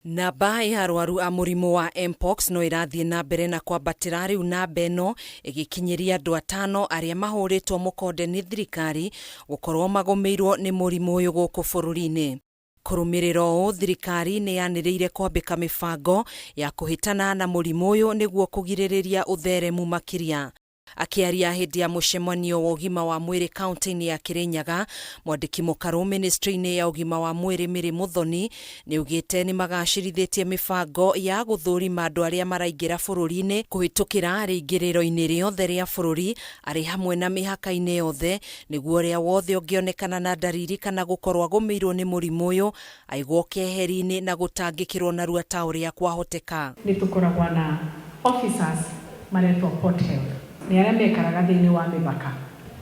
Namba ya arwaru a mũrimũ wa Mpox no ĩrathiĩ na mbere na kwambatĩra rĩu namba ĩno ĩgĩkinyĩria andũ atano arĩa mahũrĩtwo mũkonde nĩ thirikari gũkorwo magũmĩirwo nĩ mũrimũ ũyũ gũkũ bũrũri-inĩ. Kũrũmĩrĩra ũũ, thirikari nĩ yanĩrĩire kwambĩka mĩbango ya kũhĩtana na mũrimũ ũyũ nĩguo kũgirĩrĩria ũtheremu makĩria. Akĩaria hĩndĩ ya mũcemanio wa ũgima wa mwĩrĩ kauntĩ-inĩ ya Kĩrĩnyaga, mwandĩki mũkarũ mĩnĩstrĩ-inĩ ya ũgima wa mwĩrĩ Mary Muthoni nĩaugĩte nĩmagacĩrithĩtie mĩbango ya gũthũrima andũ arĩa maraingĩra bũrũri-inĩ kũhĩtũkĩra rĩingĩrĩro-inĩ rĩothe rĩa bũrũri arĩ hamwe na mĩhaka-inĩ yothe nĩguo ũrĩa wothe ũngĩonekana na ndariri kana gũkorwo agũmĩirwo nĩ mũrimũ ũyũ aigwo keheri-inĩ na gũtangĩkĩrwo narua ta ũrĩa kwahoteka. Nĩ tũkoragwa na officers maretwo port health, nĩ arĩa mekaraga thĩinĩ wa mĩbaka,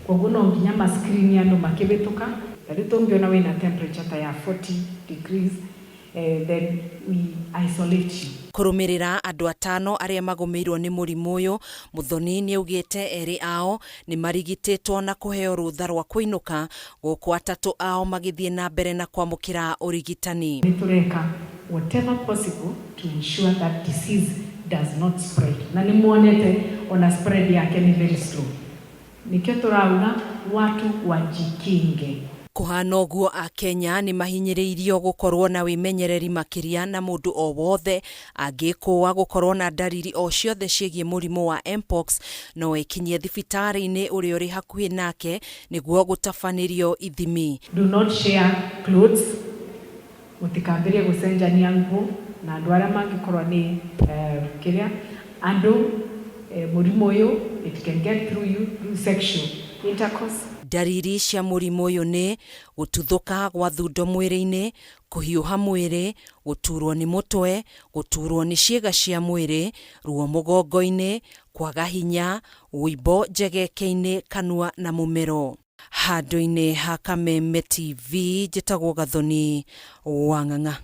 kwoguo no nginya ma screen andũ makĩbĩtũka, ta rĩu tũngĩona wĩna temperature ta ya 40 degrees then we isolate you. Kũrũmĩrĩra andũ atano arĩa magũmĩirwo nĩ mũrimũ ũyũ, Muthoni nĩaugĩte erĩ ao nĩmarigitĩtwo na kũheo rũtha rwa kũinũka, gũkũ atatũ ao magĩthiĩ na mbere na kwamũkĩra ũrigitani. Nĩ tũreka whatever possible to ensure that disease does not spread, na nĩ muonete ona spread yake nĩ very slow, nĩkĩo tũrauga watu wajikinge. Kũhana ũguo Akenya nĩ mahinyĩrĩirio gũkorwo na wĩmenyereri makĩria na mũndũ o wothe angĩkũa gũkorwo na ndariri o ciothe ciĩgiĩ mũrimũ wa Mpox no ekinyie thibitarĩ-inĩ ũrĩa ũrĩ hakuhĩ nake nĩguo gũtabanĩrio ithimi. Do not share clothes, mũtikambĩrie gũcenjania nguo na andũ arĩa mangĩkorwo nĩ kĩrĩa andũ mũrimũ ũyũ, it can get through you through sexual intercourse. Ndariri cia mũrimũ ũyũ nĩ gũtuthũka gwa thundo mwĩrĩ-inĩ, kũhiũha mwĩrĩ, gũturwo nĩ mũtwe, gũturwo nĩ ciĩga cia mwĩrĩ, ruo mũgongo-inĩ, kwaga hinya, ũimbo njegeke-inĩ, kanua na mũmero. Handũ-inĩ ha Kameme TV njĩtagwo Gathoni Wang'ang'a.